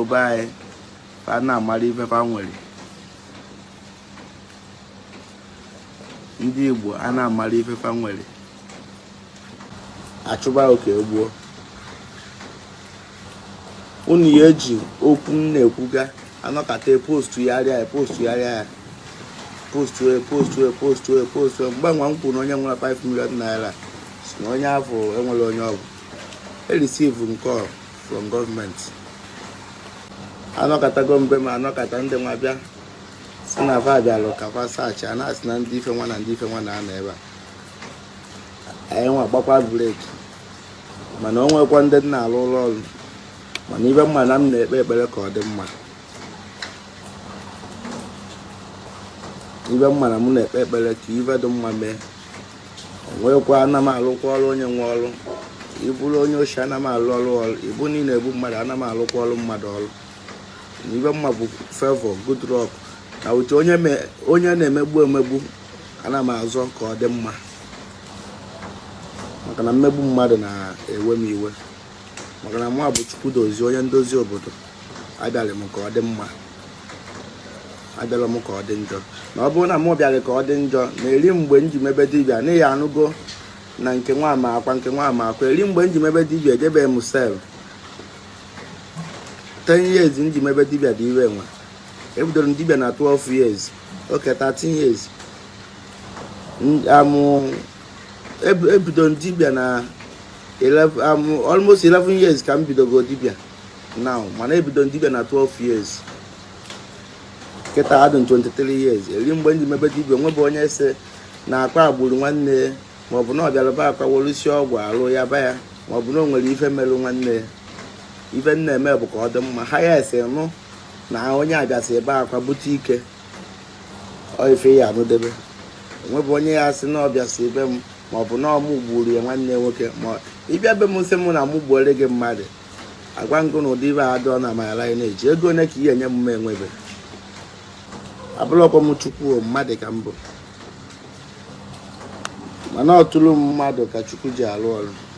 Igbo be anyị fa na-amara ife fa nwere. Ndị Igbo a na-amara ife fa nwere, achụba oke egbuo unu. Ya eji okwu m na-ekwuga anọkata postugharịa ya, postugharịa ya, postu postu postu postu. Mgbe nwa m kwuru na onye nwere 5 million naira si na onye afọ enwere onye ọgwụ e receive nke from gọọmenti. Anọkatago mgbe ma anọkata ndị nwa bịa si na fa bịalụ ka fa search a, na-asị na ndị ife nwa na ndị ife nwa na-anọ ebe a. Anyị nwa gbakwa break, mana o nwekwa ndị na-alụ ụlọ ọrụ. Mana ibe mma na m na-ekpe ekpere ka ọ dị mma. Ibe mma na m na-ekpe ekpere ka ife dị mma mee. Onwekwa ana m alụkwa ọrụ onye nwe ọrụ. Ịbụrụ onye oshi, ana m alụ ọrụ ọrụ. Ịbụ na ị na-egbu mmadụ, ana m alụkwa ọrụ mmadụ ọrụ. Na ibe mma bụ favor, good luck na uche onye onye na-emegbu emegbu, ana m azọ ka ọ dị mma, maka na mmegbu mmadụ na-ewe m iwe, maka na mụ bụ Chukwu dozie, onye ndozi obodo. Abịara m ka ọ dị mma, abịara m ka ọ dị njọ. Na ọ bụrụ na mụ bịara ka ọ dị njọ, na eri mgbe m ji mebe dibịa n'ihi anụgo na nke nwa ama akwa, nke nwa ama akwa. Eri mgbe m ji mebe dibịa, ejebeghị m cell. 10 years m ji mebe dibịa dị ire nwe. Ebidoro m dibịa na 12 years, okay, 13 years. Amụ ebidoro m dibịa na 11, almost 11 years ka m bidogo dibịa now, mana ebido m dibịa na 12 years. Kịta adị m 23 years. Eri mgbe m ji mebe dibịa, nwebe onye sị na akpa agburu nwanne ya, maọbụ na ọ bịara be akpa welusi ọgwụ alụ ya ba ya, maọbụ na o nwere ife merụ nwanne ya. Ife m na-eme bụ ka ọ dị mma. Ha ya ese nụ na onye abịasị ebe akwa bute ike ọ ife ya anụdebe. Onwebe onye ya sị na ọ bịasị ebe m, maọbụ na ọ mụ gburu ya nwanne ya nwoke. Ma ịbịa be m sị mụ na mụ gbuore gị mmadụ, agwa ngụ na ụdị ibe adọ na my lineage. Ego one ka ihe enye m m enwebe. Abụrụkwa m Chukwu o, mmadụ ka m bụ, mana ọ tụrụ m mmadụ ka Chukwu ji alụ ọrụ.